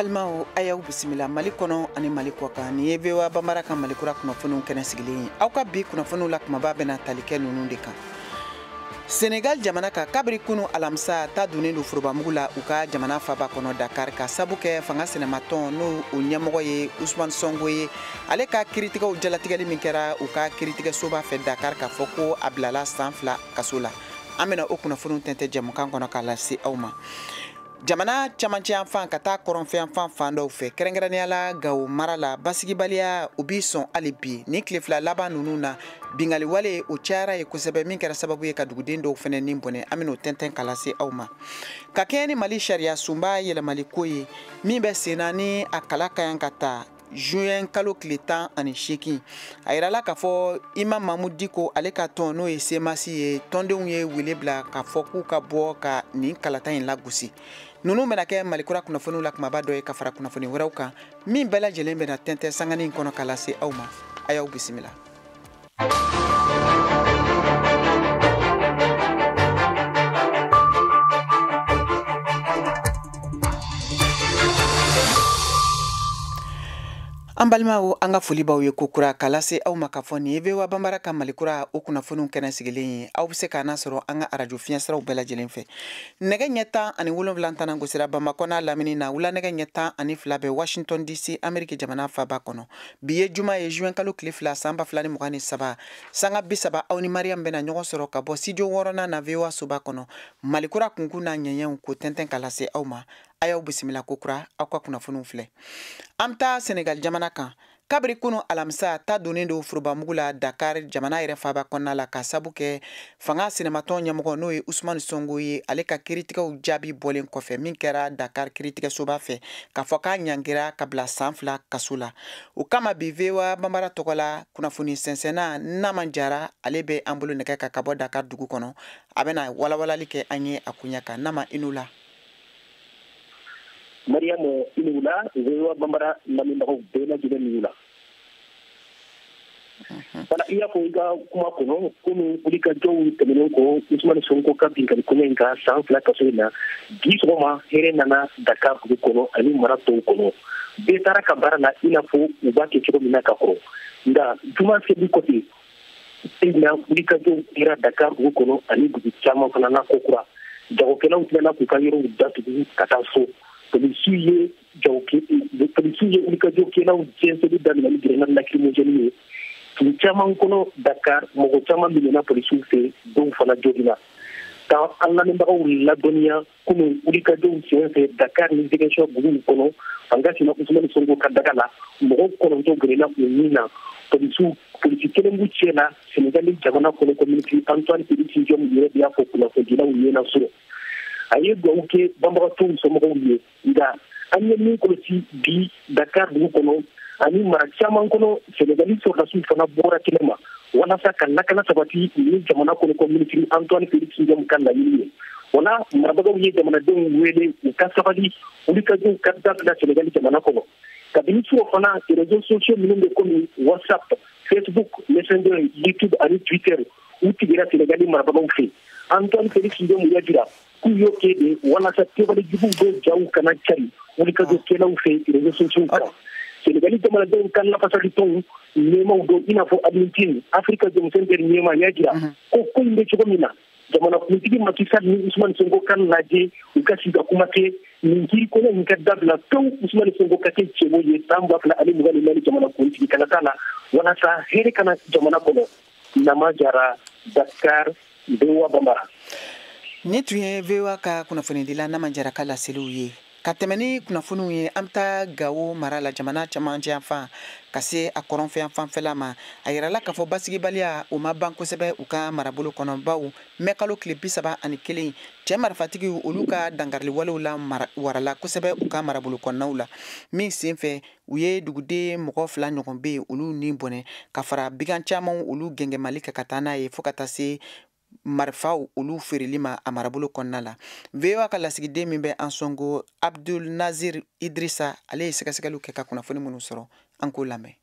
Balimaw, a y'aw bisimila Mali kɔnɔ ani Mali kɔ kan. Nin ye VOA Bambara ka Mali kura kunnafoniw kɛnɛ sigilen ye. Aw ka bi kunnafoniw la kumaba bɛna tali kɛ ninnu de kan. Senegal jamana ka kabiri kunu alamisa ta donnen don forobamugu la u ka jamana faba kɔnɔ Dakar, ka sabu kɛ fanga sinamatɔn n'o o ɲɛmɔgɔ ye Ousmane Sonko ye. Ale ka kiritigɛw jalatigɛli min kɛra u ka kiritigɛsoba fɛ Dakar, k'a fɔ ko a bilala san 2 kaso la. An bɛna o kunnafoniw tɛntɛn jɛmukan kɔnɔ k'a lase aw ma. Jamana camancɛ yanfan ka taa kɔrɔnfɛ yanfan fan dɔw fɛ, kɛrɛnkɛrɛnnenya la Gawo mara la, basigibaliya o b'i sɔn hali bi. Nin tile 2 laban ninnu na, bingali wale o cayara ye kosɛbɛ, min kɛra sababu ye ka duguden dɔw fɛnɛ ni bɔnɛ. An bɛn'o tɛntɛn k'a lase aw ma. Ka kɛɲɛ ni Mali sariya sunba yɛlɛmali ko ye min bɛ sen na ni a kala ka ɲi ka ta juin kalo tile 18, a yirala k'a fɔ Imam Mahmoud Dicko ale ka tɔn n'o ye CMAS ye, tɔndenw ye wele bila k'a fɔ k'u ka bɔ ka nin kalata in lagosi. Ninnu bɛna kɛ Mali kura kunnafoniw la kumaba dɔ ye ka fara kunnafoni wɛrɛw kan min bɛɛ lajɛlen bɛna tɛntɛn sanganin kɔnɔ k'a lase aw ma. A y'aw bisimila. An balimaw, an ka foli b'aw ye kokura k'a lase aw ma k'a fɔ nin ye VOA Bambara ka Mali kura o kunnafoniw kɛnɛ sigilen ye. Aw bɛ se k'an sɔrɔ an ka arajo fiɲɛsiraw bɛɛ lajɛlen fɛ. Nɛgɛ ɲɛ 17 tanan gosira Bamakɔ n'a lamini na, wula nɛgɛ ɲɛ 12 bɛ Washington DC, Ameriki jamana faba kɔnɔ. Bi ye juma ye, juin kalo tile 2 san 2023, sanga 30 aw ni Mariam bɛna ɲɔgɔn sɔrɔ ka bɔ studio 6nan na VOA soba kɔnɔ. Mali kura kunkun n'a ɲɛɲɛw ko tɛntɛn k'a lase aw ma. A y'aw bisimila kokura, aw ka kunnafoniw filɛ. An bɛ taa Senegal jamana kan. Kabiri kunu alamisa ta donnen don forobamugu la Dakar jamana yɛrɛ faba kɔnɔna la, ka sabu kɛ fanga sinamatɔn ɲɛmɔgɔ n'o ye Ousmane Sonko ye, ale ka kiritigɛw jaabi bɔlen kɔfɛ min kɛra Dakar kiritigɛsoba fɛ k'a fɔ k'a ɲangira ka bila san 2 kaso la. O kama bi VOA Bambara tɔgɔ la kunnafoni sɛnsɛnna Naman Jara, ale bɛ an bolo nɛgɛ kan ka bɔ Dakar dugu kɔnɔ. A bɛna walawalali kɛ an ye a koɲɛ kan. Nama, i n'u la. Mariam, i ni wula. VOA Bambara lamɛnbagaw bɛɛ lajɛlen ni wula. Wala, i y'a fɔ i ka kuma kɔnɔ, komi wulikajɔw tɛmɛnen kɔ Ousmane Sonko ka binkanni koɲɛ in kan san 2 kaso in na, bi sɔgɔma hɛrɛ nana Dakar dugu kɔnɔ ani mara tɔw kɔnɔ. Bɛɛ taara ka baara la i n'a fɔ u b'a kɛ cogo min na ka kɔrɔ. Nka juma seli kɔfɛ na, wulikajɔw kɛra Dakar dugu kɔnɔ ani dugu caman fana na kokura. Jagokɛlaw tilala k'u ka yɔrɔw datugu ka taa so. Polisiw ye wulikajɔkɛlaw jɛnsɛnni daminɛ ni grenade lacrymogène ye. Tile caman kɔnɔ Dakar, mɔgɔ caman minɛna polisiw fɛ, dɔw fana joginna. Ka an lamɛnbagaw ladɔnniya, kunun wulikajɔw sen fɛ Dakar ni Ziguinchor duguw kɔnɔ, fanga sina Ousmane Sonko ka daga la, mɔgɔ 9 gɛrɛna u ni na. Polisiw, polisi kelen b'u cɛ la. Senegali jamana kɔnɔ ko minisiri Antoine Félix Diome yɛrɛ de y'a fɔ kunnafonidilaw ɲɛna surɔ. A ye dugawu kɛ banbagatɔw somɔgɔw ye. Nka an ye min kɔlɔsi bi Dakar dugu kɔnɔ ani mara caman kɔnɔ, Senegali sɔrɔdasiw fana bɔra kɛnɛ ma walasa ka lakana sabati ni jamana kɔnɔ ko minisiri Antoine Félix Diome ka laɲini ye. Wala marabagaw ye jamanadenw wele u ka sabali, wulikajɔw ka dabila Senegali jamana kɔnɔ. Kabini surɔ fana, réseaux sociaux minnu bɛ komi WhatsApp, Facebook, Messenger, YouTube ani Twitter, u tigɛra Senegali marabagaw fɛ. Antoine Félix Diome y'a jira k'u y'o kɛ de walasa kɛwale juguw bɛ jaw kana cari wulikajɔkɛlaw fɛ réseaux sociaux kan. Senegali jamanadenw ka lafasalitɔnw ɲɛmaw dɔ i n'a fɔ Alioune Tine, Africa Jom Center ɲɛma, y'a jira ko ko in bɛ cogo min na, jamanakuntigi Macky Sall ni Ousmane Sonko ka lajɛ, u ka sigi ka kuma kɛ nin kiri kɔnɔ in ka dabila pewu, Ousmane Sonko ka kɛ cɛbɔ ye san 2024 jamanakuntigi kalata la, walasa hɛrɛ kana jamana kɔnɔ. Nama Jara, Dakar, VOA Bambara. Ni tun ye VOA ka kunnafonidila Nama Jara ka laseliw ye. Ka tɛmɛ ni kunnafoniw ye, an bɛ taa Gawo mara la, jamana camancɛ yanfan ka se a kɔrɔnfɛ yanfanfɛla ma. A yirala k'a fɔ basigibaliya o ma ban kosɛbɛ u ka marabolo kɔnɔ, baw mɛ kalo tile 31, cɛ marifatigiw olu ka dankariliwalew la warala kosɛbɛ u ka marabolo kɔnɔnaw la, min senfɛ u ye duguden mɔgɔ 2 ɲɔgɔn bɛ yen olu ni bɔnɛ, ka fara bigan caman olu gɛngɛmali kɛ ka taa n'a ye, fo ka taa se marifaw olu feereli ma a marabolo kɔnɔna la. VOA ka lasigiden min bɛ an sɔngo, Abdul Nazir Idrissa, ale ye sɛgɛsɛgɛliw kɛ ka kunnafoni minnu sɔrɔ, an k'o lamɛn.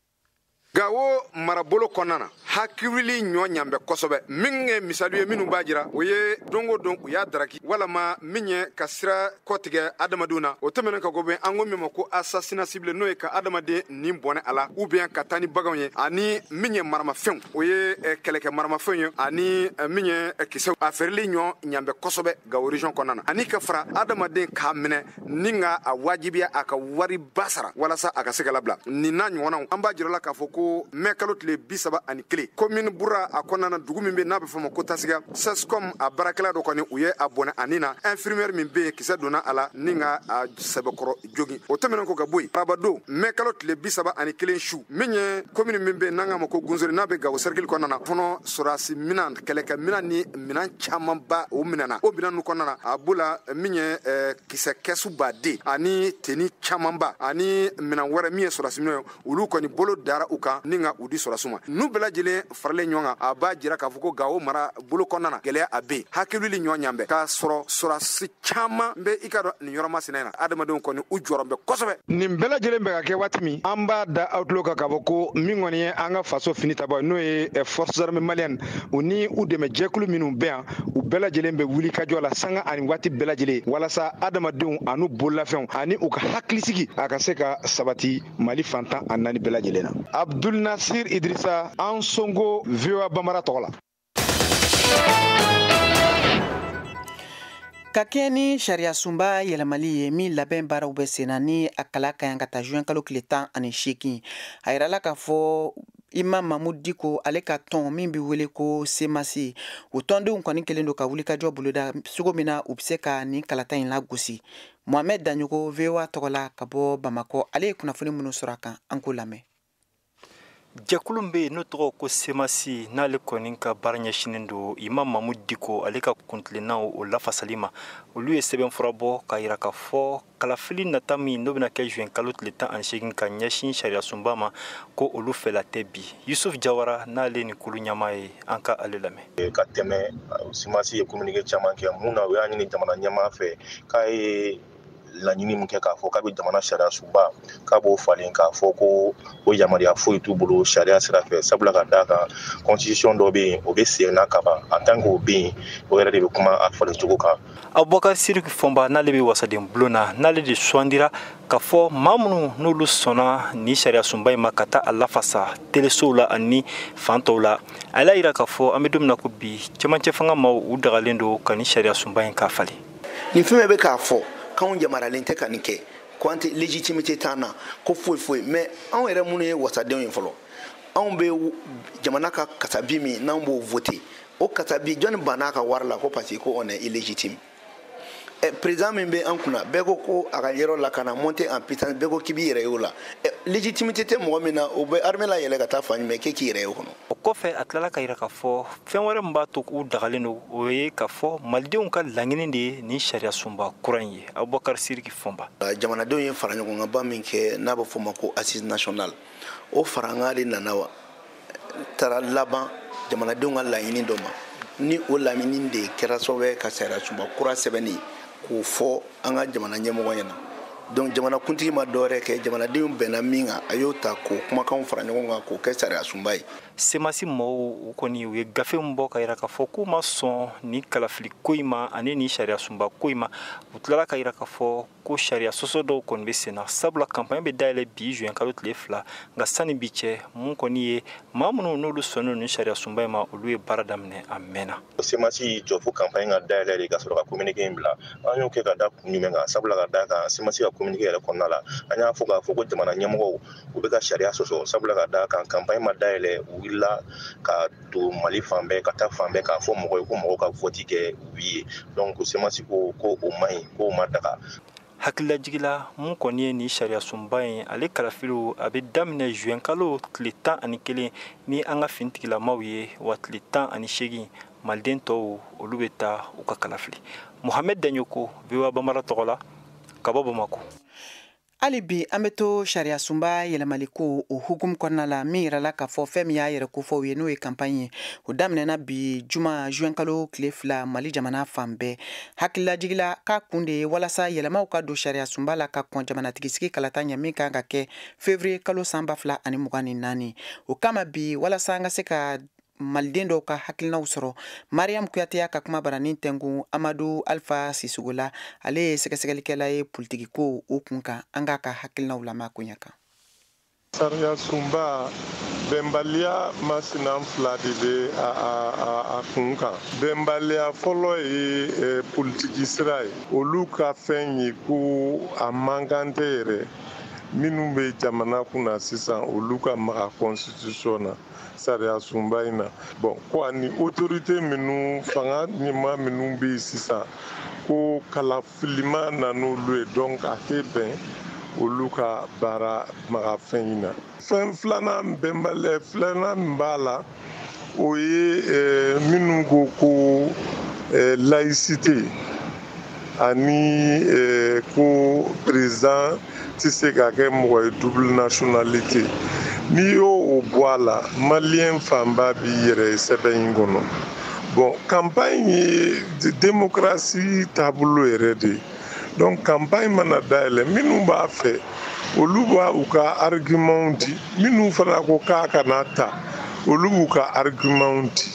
Gawo marabolo kɔnɔna na, hakili ɲɔ ɲanbɛ kosɛbɛ. Min ye misali ye minnu b'a jira, o ye don o don u y'a daraki walama min ye ka sira kɔtigɛ adamadenw na. O tɛmɛnen ka bɔ, an ko min ma ko assassinat ciblé, n'o ye ka adamaden nin bɔnɛ a la ou bien ka taa ni baganw ye, ani min ye maramafɛnw, o ye kɛlɛkɛ maramafɛnw ye, ani min ye kisɛw, a feereli ɲɔ ɲanbɛ kosɛbɛ Gawo région kɔnɔna na, ani ka fara adamaden k'a minɛ ni ka a wajibiya a ka wariba sara walasa a ka se ka labila. Nin n'a ɲɔgɔnnaw, an b'a jira la k'a fɔ ko mɛ kalo tile 31, commune Bura a kɔnɔna na, dugu min bɛ n'a bɛ fɔ ma ko Tasiga, SASCOM a baarakɛla dɔ kɔni, u ye a bɔnɛ ani na infirmière min bɛ yen, kisɛ donna a la ni ka a sɛbɛkɔrɔ jogin. O tɛmɛnen kɔ ka bɔ yen, arabadon mɛ kalo tile 31 su, min ye commune min bɛ yen n'an k'a ma ko Gunsori, n'a bɛ Gawo cercle kɔnɔna na, fɔnɔ sɔrɔdasi minan, kɛlɛkɛ minan ni minan camanba o minɛna. O minan ninnu kɔnɔna na, a b'o la min ye kisɛ kɛsu baden ani tenni camanba ani minan wɛrɛ min ye sɔrɔdasi minɛn ye, olu kɔni bolo dara u kan ni ka u di sɔrɔdasiw ma. N'u bɛɛ lajɛlen faralen ɲɔgɔn kan, a b'a jira k'a fɔ ko Gawo mara bolo kɔnɔna na, gɛlɛya a bɛ yen, hakili ɲɔ ɲan bɛɛ k'a sɔrɔ sɔrɔdasi caman bɛ i ka dɔn nin yɔrɔ masina in na, adamadenw kɔni u jɔrɔ bɛ kosɛbɛ. Nin bɛɛ lajɛlen bɛ ka kɛ waati min, an b'a da aw tulo kan k'a fɔ ko min kɔni ye an ka faso fini taba, n'o ye forces armées maliennes, u ni u dɛmɛ jɛkulu minnu bɛ yan, u bɛɛ lajɛlen bɛ wuli ka jɔ la sanga ani waati bɛɛ lajɛlen walasa adamadenw ani bololafɛnw ani u ka hakilisigi a ka se ka sabati Mali fan 14 bɛɛ lajɛlen na. Abdul Nasir Idrissa, an Sonko, VOA Bambara tɔgɔ la. Ka kɛ ni sariya sunba yɛlɛmali ye min labɛn baaraw bɛ senna ni a kala ka yan ka taa juin kalo tile 18, a yirala k'a fɔ Imam Mahmoud Dicko, ale ka tɔn min bɛ wele ko CMAS, o tɔndenw kɔni kɛlen don ka wulikajɔ boloda cogo min na u bɛ se ka nin kalata in lagosi. Mohamed Daɲogo, VOA tɔgɔ la ka bɔ Bamakɔ, ale ye kunnafoni minnu sɔrɔ a kan, an k'o lamɛn. Jɛkulu bɛ yen n'o tɔgɔ ko CMAS, n'ale kɔni ka baara ɲɛsinnen don Imam Mahmoud Dicko ale ka kuntilennaw o lafasali ma, olu ye sɛbɛnfura bɔ k'a yira k'a fɔ kalafili nata min n'o bɛna kɛ juin kalo tile 18 ka ɲɛsin sariya sunba ma, ko olu fɛla tɛ bi. Yusuf Jawara, n'ale ni kulu ɲɛmaa ye, an ka ale lamɛn. Ka tɛmɛ, CMAS ye communiqué caman kɛ mun na, u y'a ɲini jamana ɲɛmaa fɛ k'a ye laɲini min kɛ k'a fɔ k'a bɛ jamana sariya sunba k'a b'o falen, k'a fɔ ko o yamaruya foyi t'u bolo sariya sira fɛ, sabula ka d'a kan constitution dɔ bɛ yen, o bɛ sen na kaban, en tant que o bɛ yen, o yɛrɛ de bɛ kuma a falen cogo kan. Abubakar Sidiki Fɔnba, n'ale bɛ wasaden bulon na, n'ale de sugandira k'a fɔ maa minnu n'olu sɔnna nin sariya sunba in ma ka taa a lafasa telesow la ani fan tɔw la, a y'a yira k'a fɔ an bɛ don min na ko bi, cɛmancɛ fanga maaw u dagalen don ka nin sariya sunba in k'a falen. Nin fɛn bɛɛ bɛ k'a fɔ k'anw yamaruyalen tɛ ka nin kɛ, ko an tɛ légitimité t'an na, ko foyi foyi, mais anw yɛrɛ minnu ye wasadenw ye fɔlɔ, anw bɛ jamana ka kasabi min n'anw b'o voter, o kasabi jɔnni banna a ka wari la ko parce que ko on est illégitime. Président min bɛ an kunna, bɛɛ ko ko a ka yɔrɔ lakana, monter en puissance, bɛɛ ko k'i b'i yɛrɛ ye o la. Légitimité tɛ mɔgɔ min na, o bɛ armée la yɛlɛ ka taa fan jumɛn k'e k'i yɛrɛ ye o kɔnɔ. O kɔfɛ, a tilala ka yira k'a fɔ fɛn wɛrɛ min b'a to k'u dagalen don, o ye k'a fɔ malidenw ka laɲini de ye nin sariya sunba kura in ye. Abubakar Sidiki Fɔnba. Jamanadenw ye fara ɲɔgɔnkanba min kɛ n'a bɛ fɔ o ma ko assise nationale, o farankan de nana wa taara laban jamanadenw ka laɲini dɔ ma, ni o laɲini de kɛra sababu ye ka sariya sunba kura sɛbɛnni k'o fɔ an ka jamana ɲɛmɔgɔ ɲɛna. Donc jamanakuntigi ma dɔwɛrɛ kɛ, jamanadenw bɛnna min kan, a y'o ta k'o kumakanw fara ɲɔgɔn kan k'o kɛ sariya sunba ye. CMAS mɔgɔw u kɔni u ye gafe min bɔ ka yira k'a fɔ k'u ma sɔn nin kalafili ko in ma ani nin sariya sunba ko in ma, u tilala ka yira k'a fɔ ko sariya sɔsɔ dɔw kɔni bɛ sen na, sabula campagne bɛ dayɛlɛ bi juin kalo tile 2, nka sani bi cɛ mun kɔni ye maa minnu n'olu sɔnnen nin sariya sunba in ma, olu ye baara daminɛ a mɛnna. CMAS y'i jɔ fo campagne ka dayɛlɛ de ka sɔrɔ ka communiqué in bila. An y'o kɛ ka da kun jumɛn kan, sabula ka d'a kan CMAS ka communiqué yɛrɛ kɔnɔna la, an y'a fɔ k'a fɔ ko jamana ɲɛmɔgɔw u bɛ ka sariya sɔsɔ, sabula ka d'a kan campagne ma dayɛlɛ, u wulila ka don Mali fan bɛɛ ka taa fan bɛɛ k'a fɔ mɔgɔw ye ko mɔgɔw ka vote kɛ u ye. Donc CMAS ko ko o man ɲi, k'o ma daga. Hakililajigila mun kɔni ye nin sariya sunba in ale kalafiliw a bɛ daminɛ juin kalo tile 11 ni an ka finitigilamaw ye, wa tile 18 maliden tɔw olu bɛ taa u ka kalafili. Mohamed Daɲoko, VOA Bambara tɔgɔ la ka bɔ Bamakɔ. Hali bi an bɛ to sariya sunba yɛlɛmaliko o hukumu kɔnɔna la, min yirala k'a fɔ fɛn min y'a yɛrɛ kofɔw ye, n'o ye campagne ye, o daminɛna bi juma juin kalo tile 2 Mali jamana fan bɛɛ. Hakililajigila k'a kun de ye walasa yɛlɛmaw ka don sariya sunba la ka kɔn jamanatigisigi kalata ɲɛ min kan ka kɛ février kalo san 2024. O kama bi, walasa an ka se ka maliden dɔw ka hakilinaw sɔrɔ, Mariam Kuyate y'a ka kuma baranin tɛnkun Amadu Alpha Sissogo la. Ale ye sɛgɛsɛgɛlikɛla ye politiki ko o kun kan. An k'a ka hakilinaw lamɛn koɲɛ kan. Sariya sunba bɛnbaliya masina fila de bɛ a kun kan. Bɛnbaliya fɔlɔ ye politiki sira ye. Olu ka fɛn ye ko a man kan tɛ yɛrɛ minnu bɛ jamana kunna sisan, olu ka maga constitution na, sariya sunba in na. Bon, ko ani autorité minnu, fanga ɲɛmaa minnu bɛ yen sisan, ko kalafilima na n'olu ye, donc a tɛ bɛn olu ka baara maga fɛn in na. Fɛn filanan, bɛnbaliya filanan min b'a la, o ye minnu ko ko laïcité ani ko président tɛ se ka kɛ mɔgɔ ye double nationalité. N'i y'o o bɔ a la, maliyɛn fanba b'i yɛrɛ ye sɛbɛn in kɔnɔ. Bon, campagne ye démocratie taabolo yɛrɛ de ye. Donc campagne mana dayɛlɛ, minnu b'a fɛ, olu b'a u ka argument di, minnu fana ko k'a kana ta, olu b'u ka argument di.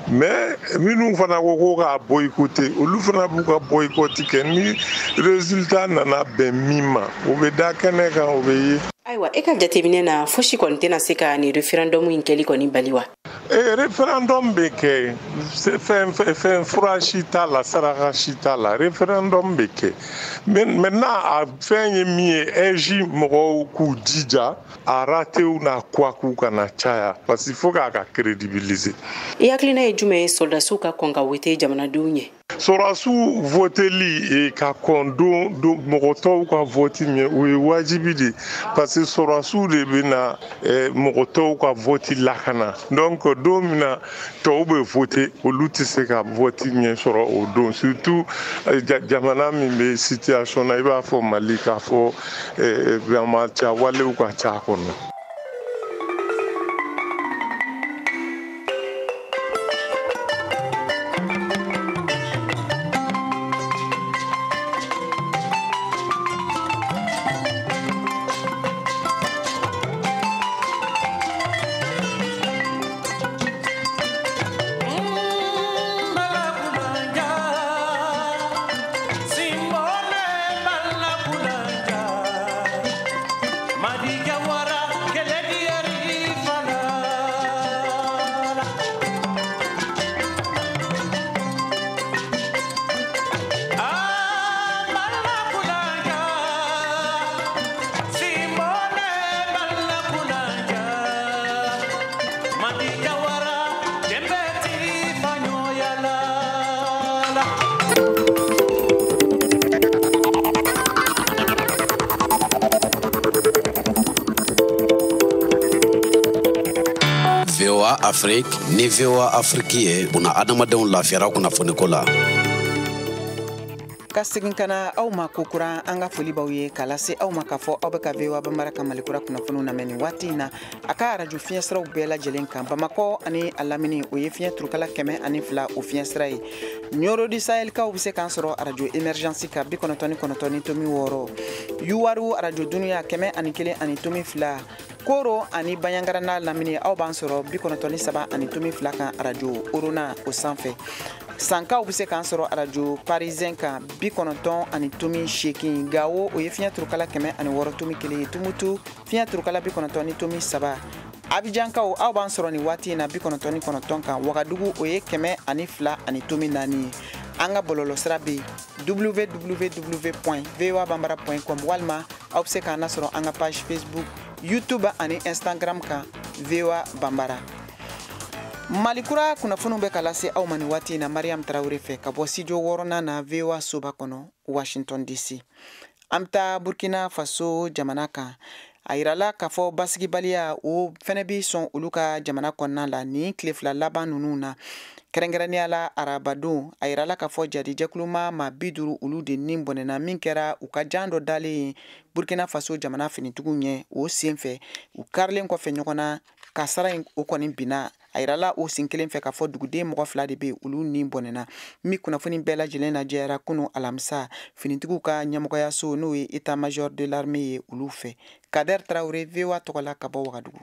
Mais minnu fana ko ko k'a boycotter, olu fana b'u ka boycott kɛ. Ni résultat nana bɛn min ma, o bɛ da kɛnɛ kan, o bɛ ye. Ayiwa, e ka jateminɛ na, fosi kɔni tɛna se ka nin référendum in kɛli kɔni bali wa? Référendum bɛ kɛ, fɛn fɛn fura si t'a la, saraka si t'a la, référendum bɛ kɛ. Maintenant, a fɛn ye min ye, AIGE mɔgɔw k'u jija a ratew n'a couac kana caya, parce qu'il faut k'a ka crédibiliser. I hakilina ye jumɛn ye sɔrɔdasiw ka kɔn ka wote jamanadenw ɲɛ? Sɔrɔdasiw voteli ka kɔn don mɔgɔ tɔw ka vote ɲɛ, o ye wajibi de, parce que sɔrɔdasiw de bɛ na mɔgɔ tɔw ka vote lakana. Donc don min na tɔw bɛ vote, olu tɛ se ka vote ɲɛ sɔrɔ o don, surtout jamana min bɛ situation na i b'a fɔ Mali, k'a fɔ banbaanciya walew ka ca a kɔnɔ. VOA Afrique ni VOA Afrique ye buna adamadenw lafiyara kunnafoniko la. Ka segin ka na aw ma kokura, an ka foli b'aw ye k'a lase aw ma k'a fɔ aw bɛ ka VOA Bambara ka Malikura kunnafoniw lamɛn nin waati in na a ka arajo fiɲɛsiraw bɛɛ lajɛlen kan. Bamakɔ ani a lamini, o ye fiɲɛ turukala 102 o fiɲɛsira ye. Nioro du Sahelkaw bɛ se k'an sɔrɔ arajo Emergence kan 99.6, Yuwaru arajo Dunuya 101.2, Koro ani Bandiagara n'a lamini, aw b'an sɔrɔ 93.2 kan arajo Orona o sanfɛ. Sankaw bɛ se k'an sɔrɔ arajo Parisien kan 90.8, Gawo o ye fiɲɛ turukala 106.1 ye, Tumutu fiɲɛ turukala 90.3, Abidjankaw aw b'an sɔrɔ nin waati in na 99 kan, Wagadugu o ye 102.4 ye. An ka bɔlɔlɔsira bɛ yen www.voabambara.com, walima aw bɛ se k'an lasɔrɔ an ka page Facebook, YouTube ani Instagram kan VOA Bambara. Malikura kunnafoniw bɛ ka lase aw ma nin waati in na Mariam Tarawele fɛ ka bɔ studio 6nan na VOA soba kɔnɔ, Washington DC. An bɛ taa Burkina Faso jamana kan. A yirala k'a fɔ basigibaliya o fɛnɛ bi sɔn olu ka jamana kɔnɔna la nin tile 2 laban ninnu na. Kɛrɛnkɛrɛnnenya la arabadon, a yirala k'a fɔ jadijɛkuluma maa 50 olu de ni bɔnɛna min kɛra u ka jan dɔ dalen ye Burkina Faso jamana finitigiw ɲɛ. O senfɛ u karilen kɔfɛ ɲɔgɔn na, kasara in o kɔni binna. A yirala o sen kelen fɛ k'a fɔ duguden mɔgɔ 2 de bɛ olu ni bɔnɛna. Min kunnafoni bɛɛ lajɛlen lajɛyara kunu alamisa finitigiw ka ɲɛmɔgɔyaso n'o ye état major de l'armée ye olu fɛ. Kader Traoré, VOA tɔgɔ la ka bɔ Wagadugu.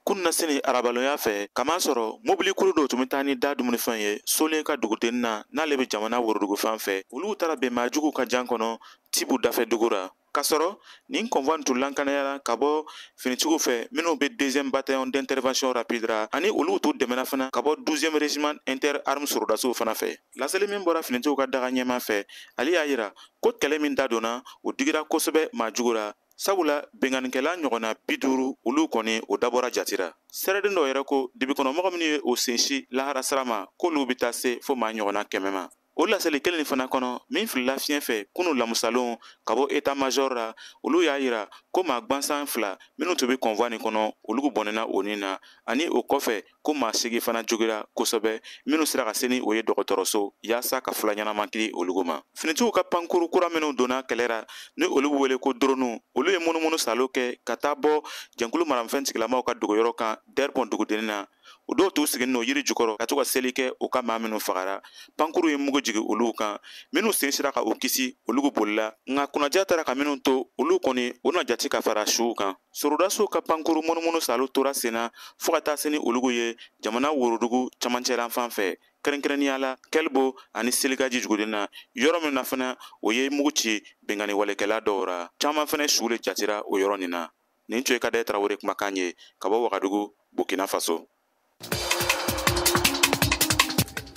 Kunna sini arabalonya fɛ, kamasɔrɔ mobili kulu dɔw tun bɛ taa ni da dumunifɛn ye solen ka duguden na n'ale bɛ jamana worodugu fan fɛ. Olu taara bɛn maajuguw ka jan kɔnɔ Tibu dafɛ dugu ra. K'a sɔrɔ nin convoi tun lankanayara ka bɔ finitigiw fɛ minnu bɛ 2e bataillon d'intervention rapide ra, ani olu t'u dɛmɛna fana ka bɔ 12e régiment inter-armes sorodasiw fana fɛ. Laseli min bɔra finitigiw ka daga ɲɛma fɛ, ale y'a yira ko kɛlɛ min da donna o digira kosɛbɛ maajugu ra, sabula benganikɛla ɲɔgɔnna 50 olu kɔni o dabɔra jatira. Sɛrɛden dɔw yɛrɛ ko dibikɔnɔmɔgɔ minnu ye o sensi lahara sira ma, k'olu bɛ taa se fo maa ɲɔgɔnna 100 ma. O laseli kelen nin fana kɔnɔ min filila fiɲɛ fɛ kunu lamusalon ka bɔ état major ra, olu y'a yira ko maa gwansan 2 minnu tun bɛ convoi nin kɔnɔ olu bɔnɛna o nin na, ani o kɔfɛ ko maa 8 fana jogira kosɛbɛ minnu sera ka se ni o ye dɔgɔtɔrɔso yaasa ka fura ɲɛnama kiri olu ma. Finitigiw ka pankuru kura minnu donna kɛlɛ ra ni olu bɛ wele ko drone, olu ye munumunu salo kɛ ka taa bɔ jɛnkulu maramafɛn tigilamaw ka dogoyɔrɔ kan Dɛrpɔn dugudennin na. O dɔw t'u sigilen don yiri jukɔrɔ ka to ka seli kɛ u ka maa minnu fagara. Pankuru ye mugu jigin olu kan, minnu sen sera ka u kisi olu bolila, nka kunnaja taara ka minnu to olu kɔni o na jate ka fara suw kan. Sorodasiw ka pankuru munumunu salo tora sen na fo ka taa se ni olu ye jamana worodugu camancɛlan fan fɛ, kɛrɛnkɛrɛnnenya la Kɛlibo ani Seligaji juguden na, yɔrɔ min na fana o ye mugu ci binkanni walekɛla dɔw ra. Caman fana su le jatira o yɔrɔ nin na. Nin tun ye Kader Traoré kumakan ye ka bɔ Wagadugu, Burkina Faso.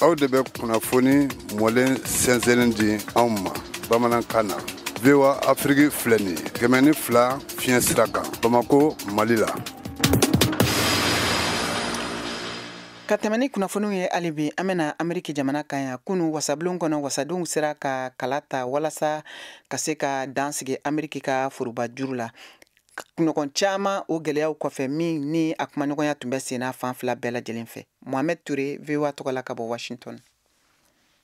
Aw de bɛ kunnafoni mɔlen sɛnsɛnnen di anw ma bamanankan na. VOA Afrique filɛ nin ye 102 fiɲɛ sira kan Bamako, Mali la. Ka tɛmɛ ni kunnafoniw ye hali bi, an bɛna Ameriki jamana kan yan. Kunu wasabulon kɔnɔ, wasadenw sera ka kala ta walasa ka se ka dan sigi Ameriki ka foroba juru la. Kunɲɔgɔn caman o gɛlɛyaw kɔfɛ min ni a kumaɲɔgɔnya tun bɛ senna fan 2 bɛɛ lajɛlen fɛ. Mohamed Touré, VOA tɔgɔ la ka bɔ Washington.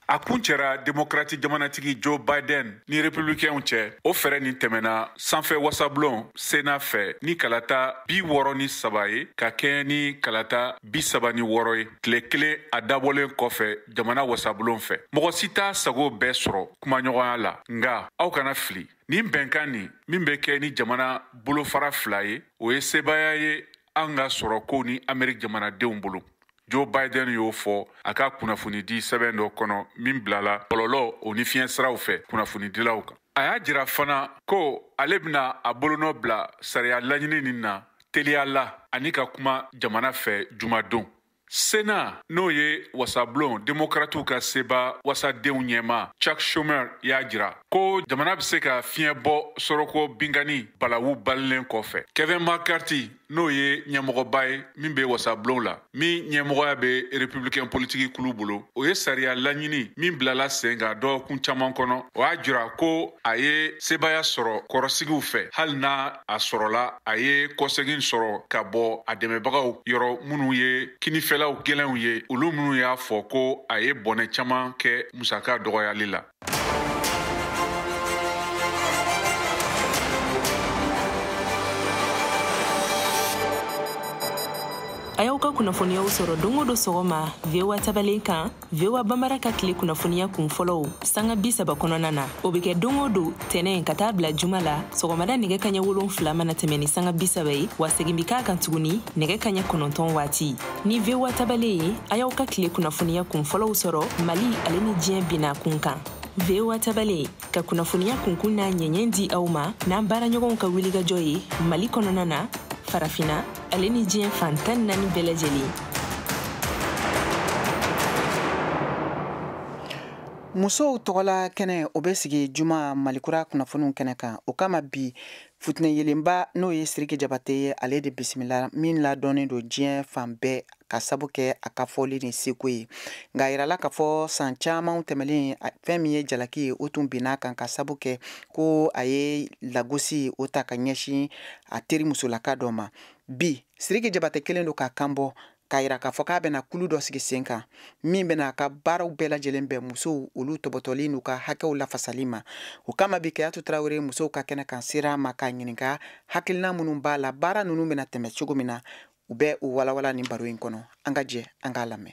A kun cɛra demokrati jamanatigi Joe Biden ni republicainw cɛ. O fɛɛrɛ nin tɛmɛna sanfɛ wasabulon Sénat fɛ ni kalata 63 ye ka kɛɲɛ ni kalata 36 ye, tile kelen a dabɔlen kɔfɛ jamana wasabulon fɛ. Mɔgɔ si t'a sago bɛɛ sɔrɔ kumaɲɔgɔnya la, nka aw kana fili, nin bɛnkan nin min bɛ kɛ ni jamana bolofara 2 ye, o ye sebaaya ye an ka sɔrɔko ni Ameriki jamanadenw bolo. Joe Biden y'o fɔ a ka kunnafonidi sɛbɛn dɔ kɔnɔ min bilala bɔlɔlɔ o ni fiɲɛ siraw fɛ kunnafonidilaw kan. A y'a jira fana ko ale bɛna a bolonɔ bila sariya laɲini nin na teliya la ani ka kuma jamana fɛ jumadon. Sénat n'o ye wasabulon demokratiw ka seba wasadenw ɲɛma Chuck Schumer y'a jira ko jamana bɛ se ka fiɲɛ bɔ sɔrɔko binkanni balawu balilen kɔfɛ. Kevin McCarthy n'o ye ɲɛmɔgɔba ye min bɛ wasabulon la, min ɲɛmɔgɔya bɛ républicain politiki kulu bolo, o ye sariya laɲini min bilala sen kan dɔgɔkun caman kɔnɔ. O y'a jira ko a ye sebaaya sɔrɔ kɔrɔsigiw fɛ, hali n'a a sɔrɔla a ye kɔsegin sɔrɔ ka bɔ a dɛmɛbagaw yɔrɔ minnu ye kinifɛlaw gɛlɛnw ye, olu minnu y'a fɔ ko a ye bɔnɛ caman kɛ musaka dɔgɔyali la. A y'aw ka kunnafoniyaw sɔrɔ don o don sɔgɔma VOA tabalen kan, VOA Bambara ka tile kunnafoniya kun fɔlɔw sanga 30 kɔnɔna na. O bɛ kɛ don o don tɛnɛn ka taa bila juma la sɔgɔmada nɛgɛ kaɲɛ 7 mana tɛmɛ ni sanga 30 ye, wa segin bɛ k'a kan tuguni nɛgɛ kaɲɛ 9 waati. Ni VOA tabalen ye, a y'aw ka tile kunnafoniya kun fɔlɔw sɔrɔ Mali ale ni diɲɛ binna kun kan. VOA tabalen ka kunnafoniya kunkun n'a ɲɛɲɛ di aw ma n'an baaraɲɔgɔnw ka wulikajɔ ye Mali kɔnɔna na, Farafina ale ni diɲɛ fan 14 bɛɛ lajɛlen. Musow tɔgɔla kɛnɛ o bɛ sigi juma Malikura kunnafoniw kɛnɛ kan. O kama bi futinɛ yelenba n'o ye Sidiki Jabate ye, ale de bisimila min ladɔnnen don diɲɛ fan bɛɛ ka sabu kɛ a ka fɔli ni seko ye. Nka a yirala k'a fɔ san caman tɛmɛlen fɛn min ye jalaki ye o tun binna kan ka sabu kɛ ko a ye lagosi o ta ka ɲɛsin a teri musolaka dɔ ma. Bi Sidiki Jabate kelen don ka kan bɔ K'a yira k'a fɔ k'a bɛna kulu dɔ sigi sen kan min bɛna a ka baaraw bɛɛ lajɛlen bɛn musow olu tɔbɔtɔli n'u ka hakɛw lafasali ma. O kama bi, Kayatu Tarawele musow ka kɛnɛ kan sera a ma k'a ɲininka hakilina minnu b'a la, baara ninnu bɛna tɛmɛ cogo min na. U bɛ u walawala nin baro in kɔnɔ. An ka jɛ an k'a lamɛn.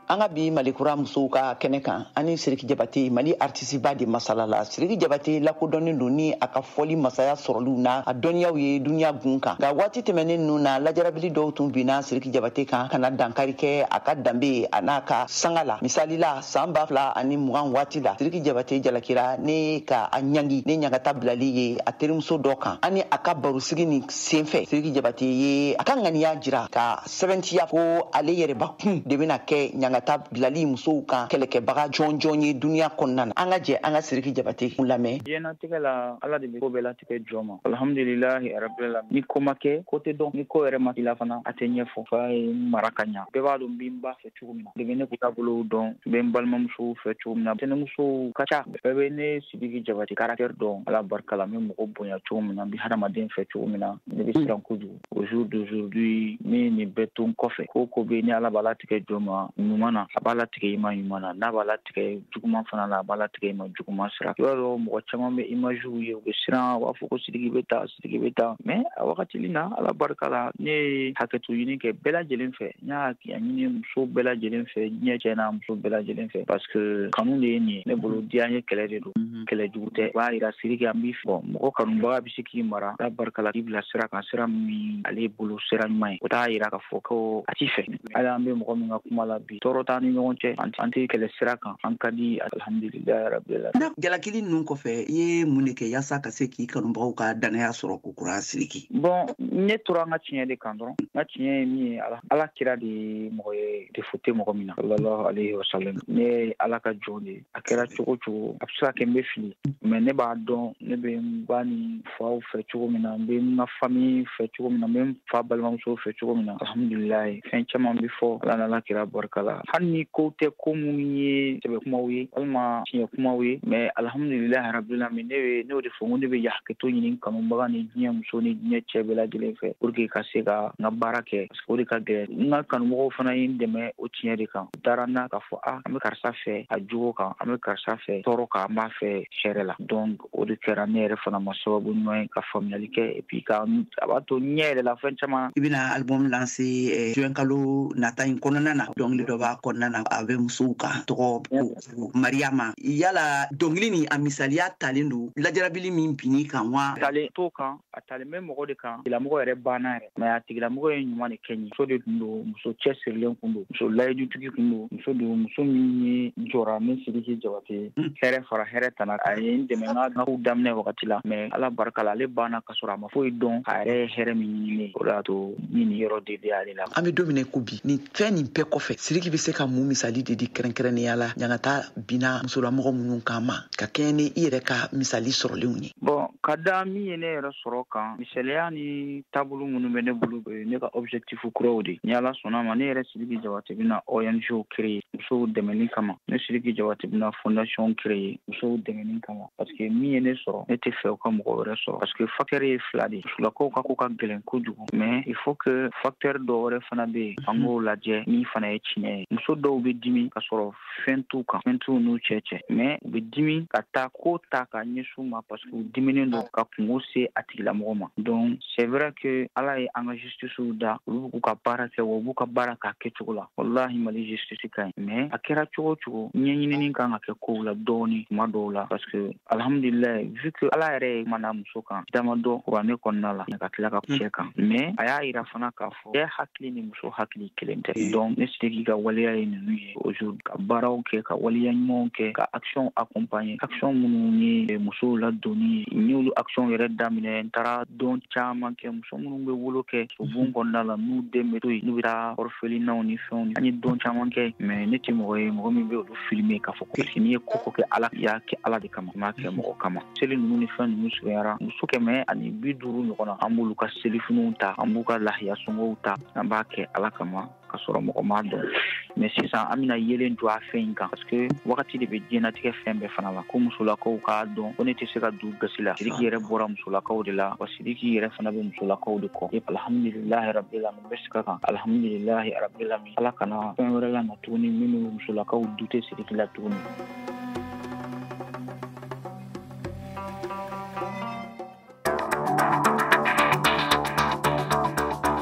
An ka bi Malikura musow ka kɛnɛ kan, ani Siriki Jabate, Mali artisiba de masala la. Siriki Jabate lakodɔnnen don ni a ka fɔli masaya sɔrɔliw na a dɔnniyaw ye duniya gun kan. Nka waati tɛmɛnen ninnu na, lajarabili dɔw tun binna Siriki Jabate kan ka na dankari kɛ a ka danbe a n'a ka sanga la. Misali la, san 2020 waati la, Siriki Jabate jalakira ne ka a ɲangi ne ɲagata bilali ye a terimuso dɔ kan. Ani a ka barosigi nin senfɛ, Siriki Jabate ye a ka ŋaniya jira ka sɛbɛntiya ko ale yɛrɛbakun de bɛna kɛ ɲangata bilali musow kan kɛlɛkɛbaga jɔnjɔn ye duniya kɔnɔna na. An ka jɛ an ka Siriki Jabate lamɛn. Diɲɛnatigɛ la, Ala de bɛ ko bɛɛ latigɛ jɔn ma. Alhamdulilahi rabbil alamin. Ni ko ma kɛ, ko tɛ dɔn. Ni ko yɛrɛ ma k'i la fana, a tɛ ɲɛfɔ. Fa ye n mara ka ɲa. Bɛɛ b'a dɔn n bɛ n ba fɛ cogo min na, de bɛ ne taabolow dɔn, n bɛ n balimamusow fɛ cogo min na. Tɛnɛmusow ka ca, bɛɛ bɛ ne Sidiki Jabate caractère dɔn. Ala barika la, n bɛ mɔgɔ bonya cogo min na, n bɛ hadamaden fɛ cogo min na, ne bɛ siran kojugu. Au jour d'aujourd'hui, ne ye nin bɛɛ to n kɔfɛ. Ko ko bɛ ni Ala b'a latigɛ jɔn ma ɲuman na, a b'a latigɛ i ma ɲuman na. N'a b'a latigɛ juguman fana la, a b'a latigɛ i ma juguman sira. I b'a dɔn, mɔgɔ caman bɛ image ye, u bɛ siran, u b'a fɔ ko Sidiki bɛ taa, Sidiki bɛ taa. Mais a wagatili na, Ala barika la, ne ye hakɛto ɲini kɛ bɛɛ lajɛlen fɛ. N y'a ɲini muso bɛɛ lajɛlen fɛ, diɲɛ cɛ n'a muso bɛɛ lajɛlen fɛ, parce que kanu de ye nin ye ne bolo. Diya ye kɛlɛ de don, kɛlɛ jugu tɛ. O b'a yira Sidiki an b'i fɔ. Mɔgɔ kanubaga bɛ se k'i mara, Ala barika la, k'i bila sira kan, sira min ale bolo sira ɲuman ye. O t'a yira k'a fɔ ko a t'i fɛ. Hali an bɛ mɔgɔ min ka kuma la bi, tɔɔrɔ t'an ni ɲɔgɔn cɛ, an tɛ kɛlɛ sira kan, an ka di, alhamdulilayi rabbil alamin. Jalakili ninnu kɔfɛ, i ye mun de kɛ yaasa ka se k'i kanubagaw ka danaya sɔrɔ kokura, Sidiki? Bon, ne tora an ka tiɲɛ de kan dɔrɔn. N ka tiɲɛ ye min ye, Ala kira de ye mɔgɔ ye, défaut tɛ mɔgɔ min na, sallallahu alayhi wa sallam. Ne ye Ala ka jɔn de ye. A kɛra cogo cogo, a bɛ se ka kɛ n bɛ fili, mais ne b'a dɔn ne bɛ n ba ni faw fɛ cogo min na, n bɛ n ka famille fɛ cogo min na, n bɛ n fa balimamuso fɛ cogo min na. Alhamdulilayi, fɛn caman bɛ fɔ Ala n'Ala kira barika la. Hali ni ko tɛ ko minnu ye sɛbɛ kumaw ye walima tiɲɛ kumaw ye, mais alhamdulilayi rabbil alamin. Ne bɛ ne de fɔ n ko ne bɛ hakɛto ɲini kanubaga ni diɲɛ muso ni diɲɛ cɛ bɛɛ lajɛlen fɛ, pour que ka se ka n ka baara kɛ, parce que o de ka gɛlɛn. N ka kanumɔgɔw fana ye n dɛmɛ o tiɲɛ de kan. U taara n na k'a fɔ a an bɛ karisa fɛ a jogo kan, an bɛ karisa fɛ tɔɔrɔ kan, an b'a fɛ hɛrɛ la. Donc o de kɛra ne yɛrɛ fana ma sababu ɲuman ye ka faamuyali kɛ, et puis ka a b'a to ɲɛ yɛrɛ la fɛn caman. I bɛna album lancer juin kalo nata in kɔnɔna na. Dɔnkili dɔ b'a kɔnɔna na, a bɛ musow kan, tɔgɔ ko Mariama. Yala dɔnkili nin, a misaliya talen don lajarabili min binni kan wa? Talen t'o kan, a talen bɛ mɔgɔ de kan. Tigilamɔgɔ yɛrɛ banna yɛrɛ, mais a tigilamɔgɔ ye ɲuman de kɛ n ye. Muso de tun don, muso cɛsirilen kun don, muso layidutigi kun don, muso don, muso min ye jɔra ne Sidiki Jabate hɛrɛ fara hɛrɛ tana. A ye n dɛmɛ n ka kow daminɛ wagati la, mais Ala barika la, ale banna ka sɔrɔ a ma foyi dɔn. A yɛrɛ ye hɛrɛ min ɲini ne, o de y'a to ni nin yɔrɔ de bɛ ale la. An bɛ don min na ko bi, nin fɛn nin bɛɛ kɔfɛ, Sidiki bɛ se ka mun misali de di kɛrɛnkɛrɛnnenya la ɲangata binna musolamɔgɔ minnu kan ma, ka kɛɲɛ ni i yɛrɛ ka misali sɔrɔlenw ye? Bon, ka da min ye ne yɛrɛ sɔrɔ kan, misaliya ni taabolo minnu bɛ ne bolo, ne ka objectif kuraw de. Ni Ala sɔnna ma, ne yɛrɛ Sidiki Jabate bɛna ONG créer musow dɛmɛni kama. Ne Sidiki Jabate bɛna fondation créer musow dɛmɛni kama, parce que min ye ne sɔrɔ, ne tɛ fɛ u ka mɔgɔ wɛrɛ sɔrɔ, parce que facteur ye fila de ye. Musolakaw ka ko ka gɛlɛn kojugu, mais il faut que facteur dɔ wɛrɛ fana bɛ yen, an k'o lajɛ min fana ye tiɲɛ ye. Muso dɔw bɛ dimi ka sɔrɔ fɛn t'u kan, fɛn t'u n'u cɛ cɛ, mais u bɛ dimi ka taa ko ta ka ɲɛsin u ma, parce que u diminen don ka kungo se a tigilamɔgɔ ma. Donc c'est vrai que Ala ye an ka justice da, olu b'u ka baara kɛ, wa u b'u ka baara k'a kɛcogo la. Wallahi, Mali justice ka ɲi, mais a kɛra cogo o cogo, ɲɛɲinini kan ka kɛ kow la dɔɔni tuma dɔw la, parce que alhamdulilayi, vu que Ala yɛrɛ ye mana muso kan damadɔ kuranɛ kɔnɔna la, ka tila ka cɛ kan, mais a y'a yira fana k'a fɔ cɛ hakili ni muso hakili kelen tɛ. Donc ne Sidiki ka waleya ye ninnu ye aujourd'hui: ka baaraw kɛ, ka waleya ɲumanw kɛ, ka action accompagner, action minnu ye musow ladonni ye. N y'olu action yɛrɛ daminɛ, n taara don caman kɛ muso minnu bɛ wolo kɛ bon kɔnɔna la, n'u den bɛ to yen, n'u bɛ taa orphelinat ni fɛnw. An ye don caman kɛ, mais ne tɛ mɔgɔ ye, mɔgɔ min bɛ olu filmer k'a fɔ ko n'i ye ko ko kɛ, Ala y'a kɛ Ala de kama, n m'a kɛ mɔgɔ kama. Seli ninnu ni fɛn ninnu surunyara, muso 150 ɲɔgɔn na, an b'olu ka selifiniw ta, an b'u ka lahiya sɔngɔw ta, an b'a kɛ Ala kama ka sɔrɔ mɔgɔ m'a dɔn. Mais sisan an bɛna yelen jɔ a fɛn in kan, parce que wagati de bɛ diɲɛnatigɛ fɛn bɛɛ fana la. Ko musolakaw k'a dɔn ko ne tɛ se ka du gasi la. Sidiki yɛrɛ bɔra musolakaw de la, wa Sidiki yɛrɛ fana bɛ musolakaw de kɔ. Alhamdulilahi rabbil alamin, n bɛ segin a kan, alhamdulilahi rabbil alamin. Ala kana fɛn wɛrɛ la na tuguni minnu musolakaw du tɛ Sidiki la tuguni.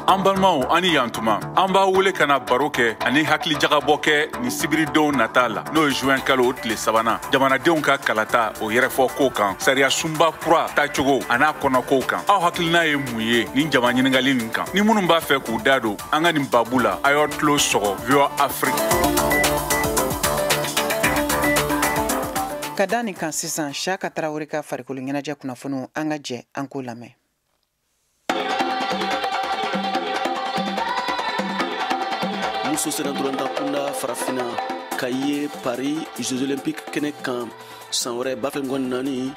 An balimaw, ani yantuma, an b'a wele ka na baro kɛ ani hakilijagabɔ kɛ ni sibiridenw nata la, n'o ye juin kalo o tile sabanan, jamanadenw ka kalata o yɛrɛfɔ ko kan, sariya sunba kura tacogo a n'a kɔnɔkow kan. Aw hakilina ye mun ye nin jama ɲiningali nin kan? Ni minnu b'a fɛ k'u da don an ka nin babu la, a y'aw tulo sɔgɔ VOA Afrique. Ka da nin kan sisan, Siyaka Tarawele ka farikolo ɲɛnajɛ kunnafoniw, an ka jɛ an k'o lamɛn. Muso sennantolatan kunda farafinna ka ye Paris Jeux Olympiques kɛnɛ kan san wɛrɛ 2024,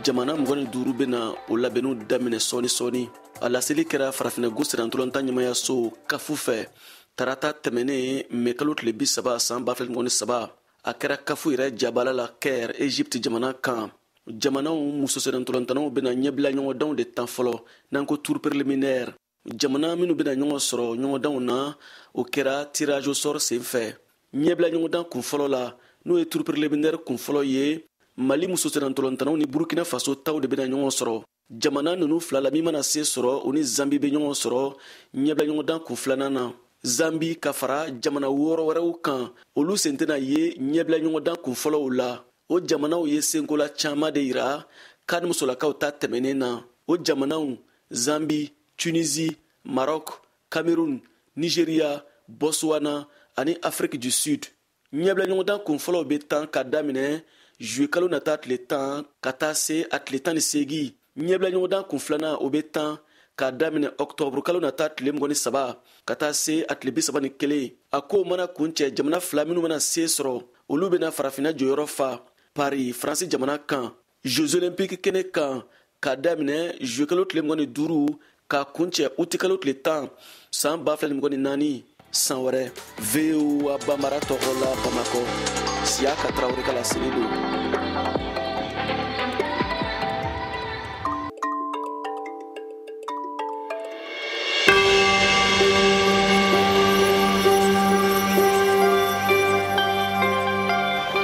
jamana 25 bɛna o labɛnniw daminɛ sɔɔni sɔɔni. A laseli kɛra farafinna sennantolatan ɲɛmayaso kafu fɛ tarata tɛmɛnen mɛ kalo tile 30 san 2023. A kɛra kafu yɛrɛ jabala la Caire, Egypte jamana kan. Jamanaw muso sennantolatannaw bɛna ɲɛbila ɲɔgɔndanw de tan fɔlɔ, n'an ko tour préliminaire. Jamana minnu bɛna ɲɔgɔn sɔrɔ ɲɔgɔndanw na, o kɛra tirage au sort sen fɛ. Ɲɛbila ɲɔgɔndan kun fɔlɔ la, n'o ye tour préliminaire kun fɔlɔ ye, Mali muso sennantolatannaw ni Burkina Faso taw de bɛna ɲɔgɔn sɔrɔ. Jamana ninnu fila la, min mana se sɔrɔ, o ni Zambi bɛ ɲɔgɔn sɔrɔ ɲɛbila ɲɔgɔndan kun filanan na. Zambi ka fara jamana 6 wɛrɛw kan, olu sen tɛna ye ɲɛbila ɲɔgɔndan kun fɔlɔw la. O jamanaw ye senkola caman de yira CAN musolakaw ta tɛmɛnen na. O jamanaw Zambi, Tunisie, Maroc, Cameroun, Nigeria, Botswana ani Afrique du Sud. Ɲɛbila ɲɔgɔndan kun fɔlɔw bɛ tan ka daminɛ juillet kalo nata tile 10 ka taa se a tile 18. Ɲɛbila ɲɔgɔndan kun filanan, o bɛ tan k'a daminɛ octobre kalo nata tile 23 ka taa se a tile 31. A kow mana kuncɛ, jamana fila minnu mana se sɔrɔ, olu bɛna farafinna jɔyɔrɔ fa Paris, Faransi jamana kan, Jeux Olympiques kɛnɛ kan k'a daminɛ juillet kalo tile 25 k'a kuncɛ uti kalo tile 10 san 2024 san wɛrɛ. VOA Bambara tɔgɔ la Bamakɔ, Siyaka Tarawele ka laseli don.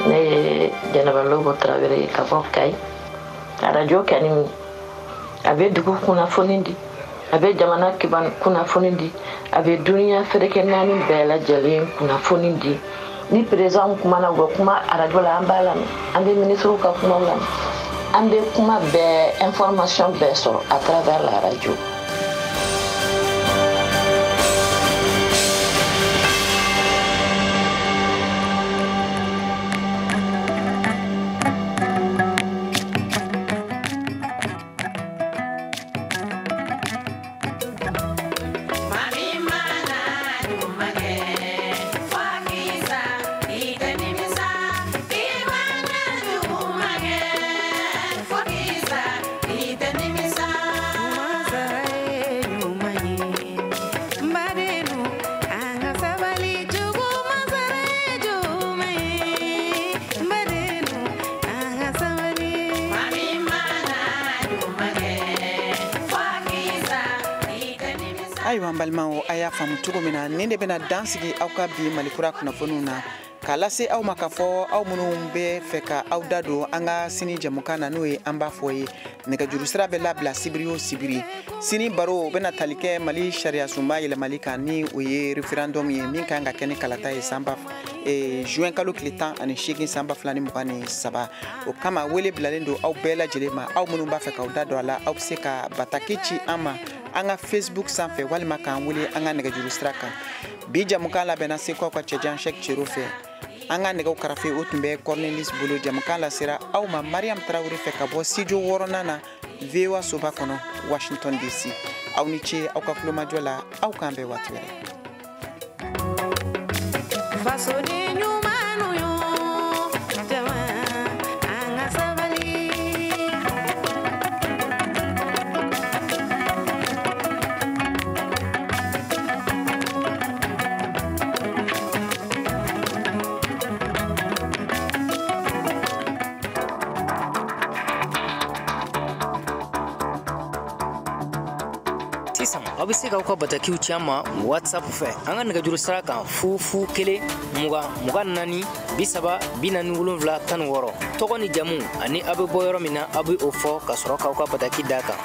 Ne ye Jɛnɛba Lobo Tarawele ye ka bɔ Kayi. Arajo kɛni, a bɛ dugu kunnafoni di, a bɛ jamana kunnafoni di, a bɛ duniya ferekɛ naani bɛɛ lajɛlen kunnafoni di. Ni président kumana, u bɛ kuma arajo la, an b'a lamɛn, an bɛ ministres ka kumaw lamɛn, an bɛ kuma bɛɛ, information bɛɛ sɔrɔ à travers la radio. Ayiwa n balimaw, a y'a faamu cogo min na, nin de bɛna dan sigi aw ka bi Malikura kunnafoniw na, k'a lase aw ma k'a fɔ aw minnu bɛ fɛ ka aw da don an ka sini jɛmukan na, n'o ye an b'a fɔ ye, nɛgɛjuru sira bɛ labila sibiri o sibiri. Sini baro bɛna tali kɛ Mali sariya sunba yɛlɛmali kan, ni o ye référendum ye min kan ka kɛ ni kalata ye sanba juin kalo tile 18 san 2023. O kama wele bilalen don aw bɛɛ lajɛlen ma. Aw minnu b'a fɛ k'aw da don a la, aw bɛ se ka bataki ci an ma an ka Facebook sanfɛ, walima k'an wele an ka nɛgɛjuru sira kan. Bi jamukan labɛnna Seko ka cɛjan Cheick Cero fɛ. An ka nɛgɛw karafe, o tun bɛ Cornelis bolo. Jamukan lasera aw ma Mariam Tarawele fɛ ka bɔ studio 6nan na VOA soba kɔnɔ, Washington DC. Aw ni ce aw ka kulomajɔ la, aw k'an bɛn waati wɛrɛ. Fasoden ɲumanw yo, jama an ka sabali. Aw bɛ se k'aw ka batakiw ci an ma WhatsApp fɛ an ka nɛgɛjuru sira kan 0 0 1 20 24 30 47 16. Tɔgɔ ni jamu ani aw bɛ bɔ yɔrɔ min na, aw bɛ o fɔ ka sɔrɔ k'aw ka bataki d'a kan.